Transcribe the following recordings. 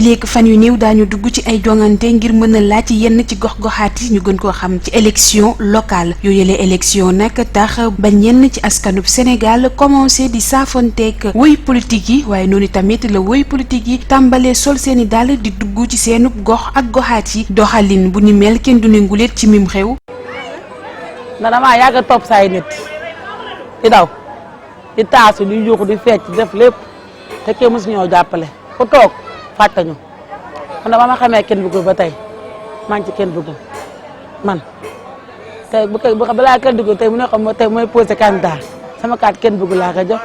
fileek fan yu néew daañu dugg ci ay jongante ngir mën a laaj yenn ci gox-goxaat yi ñu gën koo xam ci élection locale yooyule élection nag tax ba ñenn ci askanub Sénégal commencé di saafonteek woy politique yi waaye noonu tamit la woy politique yi tàmbalee sol seeni dàll di dugg ci seenub gox ak goxaat yi doxalin bu ni mel kenn du ne nguleet ci mim xew. ndax damaa yàgg a topp say nit di daw di taasu di yuuxu di fecc def lépp te kenn mësu ñoo jàppale ku toog fàttañu man ba ma xamee kenn bëggul ba tey maa ngi ci kenn bëggul man tey bu balaa kenn bëggul tey mu ne xam tey mooy posé candidat sama kaat kenn bëggul laa ko jox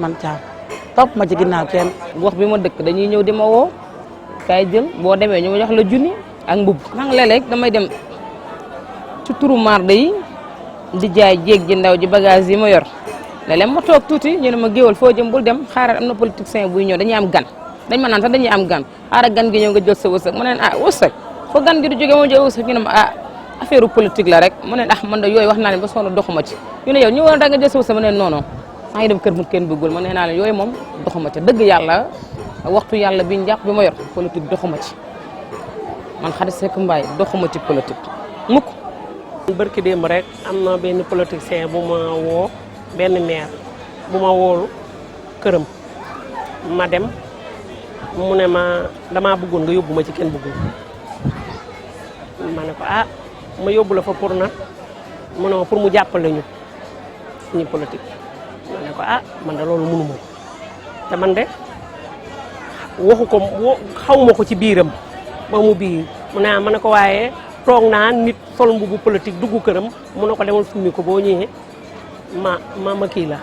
man Thiam topp ma ci ginnaaw kenn. gox bi ma dëkk dañuy ñëw di ma woo kay jël boo demee ñu ma jox la junni ak mbubb man léeg-léeg damay dem ci turu marde yi di jaay jéeg ji ndaw ji bagage yi ma yor léeg-léeg ma toog tuuti ñu ne ma géwal foo jëm bul dem xaaral am na politicien buy ñëw dañuy am gan dañ ma naan sax dañuy am gan xaaral gan gi ñëw nga jël sa wërsëg mu ne ah wërsëg foo gan gi di jógee moo jël wërsëg ñu ne ma ah affaire politique la rek mu ne ah man de yooyu wax naa leen ba sonn doxuma ci ñu ne yow ñëwoon da nga jël sa wërsëg ma ne non non maa ngi dem kër mu kenn bëggul ma nee naa leen yooyu moom doxuma ci dëgg yàlla waxtu yàlla bi njàpp bi ma yor politique doxuma ci man Khady Seck Mbaye doxuma ci politique mukk. barki démb rek am na benn politicien bu ma woo benn maire bu ma woolu këram ma dem mu ne ma damaa bëggoon nga yóbbu ma ci kenn bëggul ma ne ko ah ma yóbbu la fa pour na mu ne ma pour mu jàppale ñu politique ma ne ko ah man de loolu mënu ma te man de waxu ko xaw ma ko ci biiram ba mu biir mu ne ma ne ko waaye toog naa nit sol mbubu politique dugg këram mu ne ko demal summi ko boo ñëwee ma kii la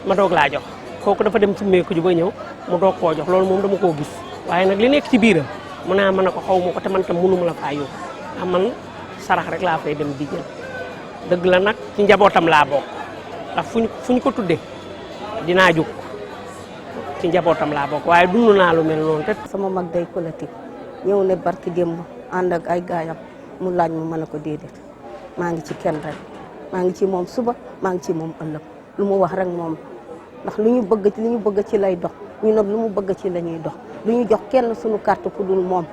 ma doog laa jox kooku dafa dem summee ko ji ba ñëw mu doog koo jox loolu moom dama koo gis waaye nag li nekk ci biiram mu ne ma ne ko xaw ma ko te man tam mënu ma la faa yóbbu ah man sarax rek laa fay dem di jël dëgg la nag ci njabootam laa bokk ndax fu ñu ko tuddee dinaa jóg ci njabootam laa bokk waaye dund naa lu mel noonu te. sama mag day politique ñëw ne barki démb ànd ak ay gaayam mu laaj ma mën a ko déedéet maa ngi ci kenn rek maa ngi ci moom suba maa ngi ci moom ëllëg lu mu wax rek moom ndax lu ñu bëgg ci lay dox ñu nag lu mu bëgg ci la ñuy dox lu ñu jox kenn suñu carte ku dul moom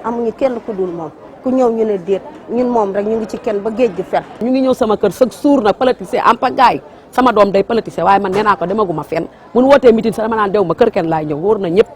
amuñu kenn ku dul moom ku ñëw ñu ne déet ñun moom rek ñu ngi ci kenn ba géej gi fel ñu ngi ñëw sama kër chaque jour nag politicien am pagaay sama doom day politicien waaye man nee naa ko demaguma fenn mun wootee meeting sax dama naan dew ma kër kenn laay ñëw wóor na ñëpp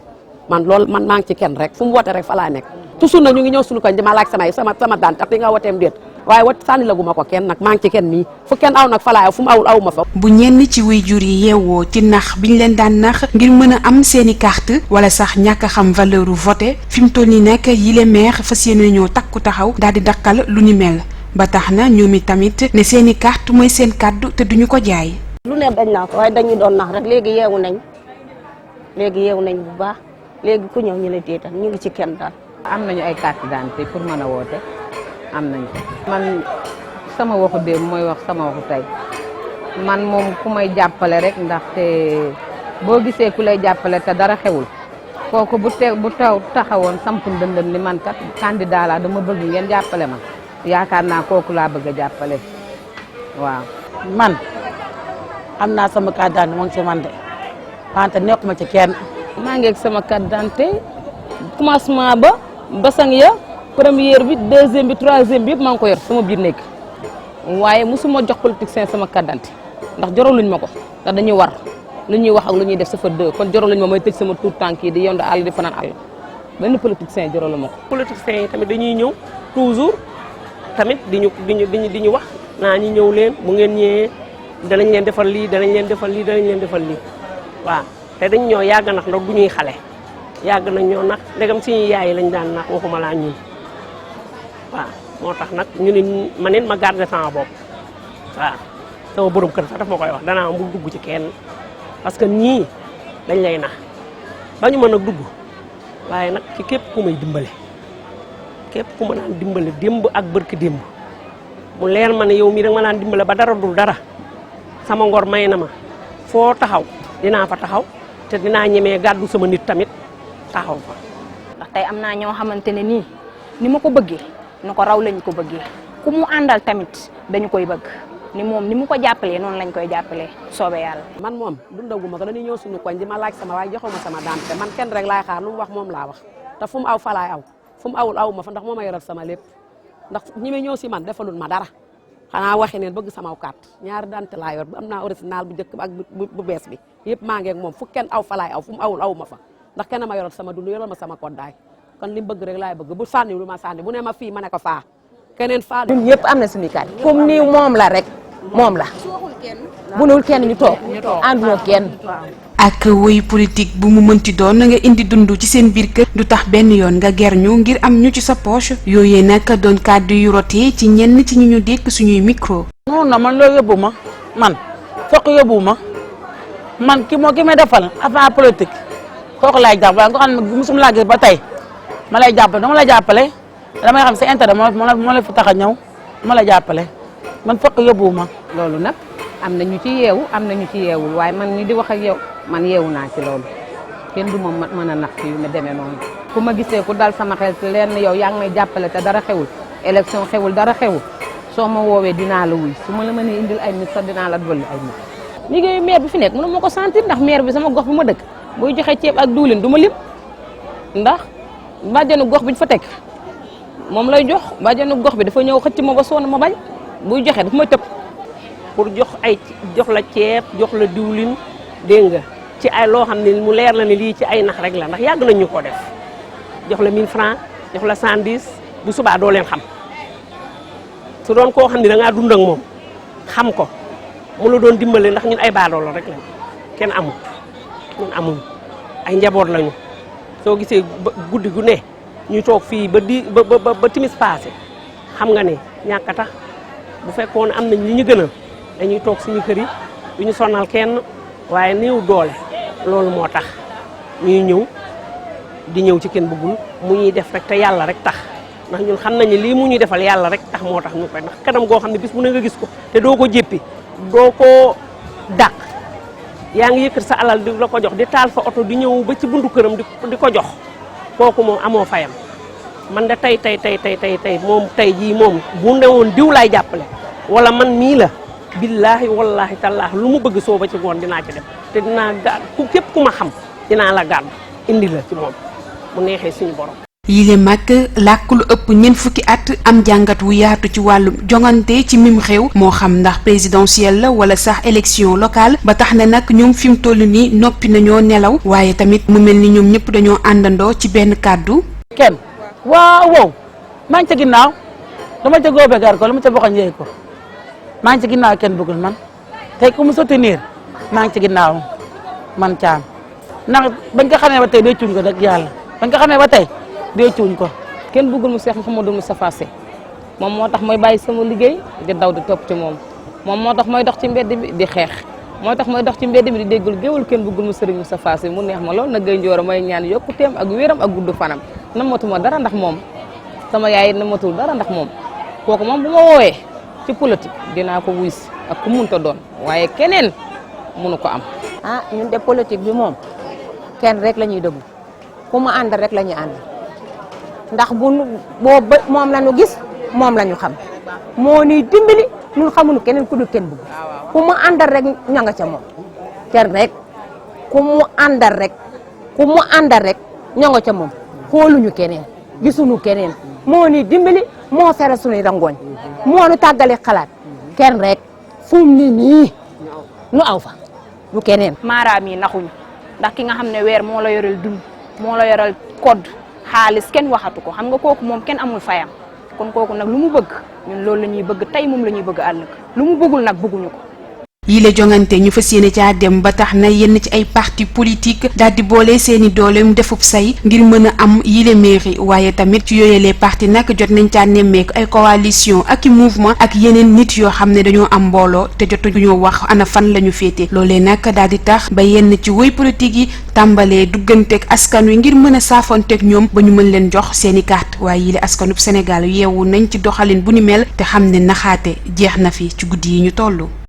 man loolu man maa ngi ci kenn rek fu mu woote rek fa laa nekk toujours nag ñu ngi ñëw suñu koñ dama laaj sama daan tax di nga wooteem déet waaye wat sànni la gu ma ko kenn nag maa ngi ci kenn nii fu kenn aw nag fa laa aw fu mu awul aw ma fa. bu ñenn ci waajur yi yeewoo ci nax biñ leen daan nax ngir mën a am seeni carte wala sax ñàkk a xam valeur u voté fi mu toll nii nag yile maire fas yéene ñoo takku taxaw daal di dakkal lu ni mel ba tax na ñoom tamit ne seeni carte mooy seen kàddu te duñu ko jaay. lu ne dañ naa ko waaye dañu doon nax rek léegi yeewu nañ bu baax léegi ku ñëw ñu ne déetal ñu ngi ci kenn daal. am nañu ay carte d'identité pour mën a woote am nañu man sama waxu démb mooy wax sama waxu tey man moom ku may jàppale rek ndaxte boo gisee ku lay jàppale te dara xewul kooku bu taxawoon samp ndëndëm ni man kat candidat laa dama bëgg ngeen jàppale ma yaakaar naa kooku laa bëgg a jàppale waaw. man am naa sama carte d'identité moom ci man de wante nekkuma ci kenn. maa ngi ak sama carte d'identité commencement ba basang ya première bi deuxième bi troisième bi yëpp maa ngi ko yor sama biir nekk waaye mosuma jox politicien sama carte d'identité ndax jorooluñ ma ko ndax dañuy war lu ñuy wax ak lu ñuy def safa deux kon jorooluñ ma mooy tëj sama tuut tànk yi di yondu àll di fanaan àll benn politicien joroolu ma ko. politiciens yi tamit dañuy ñëw toujours tamit di ñu wax naa ñu ñëw leen bu ngeen ñëwee danañ leen defal lii danañ leen defal lii waaw te dañ ñoo yàgg nax ndax du ñuy xale yàgg nañ ñoo nax ndegam suñu yaay yi lañ daan nax waxuma laa ñun waaw moo tax nag ñu ne ma neen ma garder sama bopp waaw sama borom kër sax daf ma koy wax danaa am bu dugg ci kenn parce que ñii dañ lay nax ba ñu mën a dugg waaye nag ci képp ku may dimbale képp ku ma naan dimbale démb ak bërki démb mu leer ma ne yow mii rek ma naan dimbale ba dara dul dara sama ngor may na ma foo taxaw dinaa fa taxaw te dinaa ñemee gàddu sama nit tamit taxaw fa. ndax tey am naa ñoo xamante ne nii ni ma ko bëggee nu ko raw lañ ko bëggee ku mu àndal tamit dañu koy bëgg ni moom ni mu ko jàppalee noonu lañ koy jàppalee soobee yàlla. man moom dundaguma ko dañuy ñëw suñu koñ di ma laaj sama waaye joxuma sama daan te man kenn rek laay xaar lu mu wax moom laa wax te fu mu aw falaay aw fu mu awul aw ma fa ndax moo ma yoral sama lépp ndax ñi may ñëw si man defalul ma dara xanaa waxi neen bëgg sama carte ñaari dante laa yor am naa original bu njëkk ak bu bees bi yëpp maa ngi ak moom fu kenn aw falaay aw fu mu awul aw ma fa ndax kenn ma yoral sama dund yoral ma sama koddaay kon li mu bëgg rek laay bëgg bu sànni lu ma sànni bu ne ma fii ma ne ko faa keneen faa ñun ñëpp am na suñu carte comme ni moom la rek moom la bu nul kenn ñu toog ànduna kenn ak woy politique bu mu mënti doon nga indi dund ci seen biir kër du tax benn yoon nga ger ñu ngir am ñu ci sa poche yooyee nag doon kàddu yu rotee ci ñenn ci ñi ñu dékk suñuy micro. non non man loolu yóbbu ma man fokk yóbbu ma man ki may defal avant politique kooku laay jàpp waaye nga xam ne musum laa gis ba tey ma lay jàppale dama lay jàppale damay xam sa intérêt moo la fi tax a ñëw ma lay jàppale man fokk yóbbu ma. loolu nag am na ñu ci yeewu am na ñu ci yeewul waaye man ni di wax ak yow man yeewu naa ci loolu kenn du ma mën a nax yu ne demee noonu ku ma gisee ku dal sama xel te leen yow yaa ngi may jàppale te dara xewul élection xewul dara xewul soo ma woowee dinaa la wuy su ma la mënee indil ay nit sax dinaa la dolli ay nit. liggéeyu maire bi fi nekk mënu ma ko sentir ndax maire bi sama gox bi ma dëkk buy joxe ceeb ak diwlin du ma lim ndax bàjjenu gox bi ñu fa teg moom lay jox bàjjenu gox bi dafa ñëw xëcc ma ba sonn ma bañ buy joxe dafa may tëb. pour jox la ceeb jox la diwlin dégg nga ci ay loo xam ne mu leer la ne lii ci ay nax rek la ndax yàgg nañ ñu ko def jox la 1000 francs jox la 110 bu subaa doo leen xam su doon koo xam ne da ngaa dund ak moom xam ko mu la doon dimbale ndax ñun ay baadoolo rek lañ kenn amul ñun amul ay njaboot lañu soo gisee guddi gu ne ñu toog fii ba timis passé xam nga ne ñàkk a tax bu fekkoon am nañ li ñu gënal dañuy toog suñu kër yi du ñu sonal kenn waaye néew doole loolu moo tax ñuy ñëw di ñëw ci kenn bëggul mu ñuy def rek te yàlla rek tax ndax ñun xam nañu lii mu ñuy defal yàlla rek tax moo tax ñu koy ndax kanam goo xam ne bis bu ne nga gis ko te doo ko jéppi doo ko dàq yaa ngi yëkkat sa alal di la ko jox di taal fa oto di ñëw ba ci buntu këram di ko jox kooku moom amoo fayam man de tey moom tey jii moom bu newoon diw laay jàppale wala man mii la billaahi wallaahi tallaahi lu mu bëgg soo ba ci goon dinaa ci dem te dinaa gàdd képp ku ma xam dinaa la gàdd indi la ci moom mu neexee suñu borom. yile mag làkk lu ëpp ñeent fukki at am jàngat wu yaatu ci wàllum jongante ci mim réew moo xam ndax présidentielle la wala sax élection locale ba tax na nag ñoom fi mu toll nii noppi nañoo nelaw waaye tamit mu mel ni ñoom ñëpp dañoo àndandoo ci benn kàddu. kenn waaw maa ngi ca ginnaaw dama ca góobe gar ko lu ma ca boxoñ yeey ko maa ngi ci ginnaaw kenn bëggul man tey ku mu soutenir maa ngi ci ginnaaw man Thiam ndax bañ ko xamee ba tey dee cuuñ ko rek yàlla bañ ko xamee ba tey dee cuuñ ko. kenn bëggul mu Cheikh Mouhamadou Moustapha Sy moom moo tax mooy bàyyi sama liggéey di daw di topp ci moom moo tax mooy dox ci mbedd bi di xeex moo tax mooy dox ci mbedd bi di déggul géwul kenn bëggul mu Serigne Moustapha Sy mu neex ma lool nag gay njooro may ñaan yokkuteem ak wéram ak gudd fanam namatuma dara ndax moom sama yaay namatul dara ndax moom kooku moom bu ma woowee ci politique dinaa ko wuy si ak ku munta doon waaye keneen mënu ko am. ñun de politique bi moom kenn rek la ñuy déglu ku mu ànd rek la ñuy ànd ndax moom la ñu gis moom la ñu xam moo ñuy dimbali ñun xamuñu keneen ku dul kenn bëgg ku mu àndal rek ña nga ca moom kenn rek ku mu àndal rek ña nga ca moom xooluñu keneen gisuñu keneen moo ñuy dimbali moo fere suñuy rangooñ moo ñu tàggale xalaat kenn rek fu mu ne nii nu aw fa lu keneen. maaraam yi naxuñu ndax ki nga xam ne weer moo la yoral dund moo la yoral code xaalis kenn waxatu ko xam nga kooku moom kenn amul fayam kon kooku nag lu mu bëgg ñun loolu la ñuy bëgg tey moom la ñuy bëgg ëllëg lu mu bëggul nag bëgguñu ko. yile jongante ñu fas yéene caa dem ba tax na yenn ci ay parti politique daal di boole seeni dooleem defub say ngir mën a am yile mairie waaye tamit ci yooyelee parti nag jot nañ caa nemmeeku ay coalition ak i mouvement ak yeneen nit yoo xam ne dañoo am mbooloo te jotuñoo wax ana fan la ñu féete loolee nag daal di tax ba yenn ci woy politique yi tàmbalee dugganteeg askan wi ngir mën a saafonteeg ñoom ba ñu mën leen jox seeni carte waaye yile askanub Sénégal yeewu nañ ci doxalin bu ni mel te xam ne naxaate jeex na fi ci guddi yi ñu toll.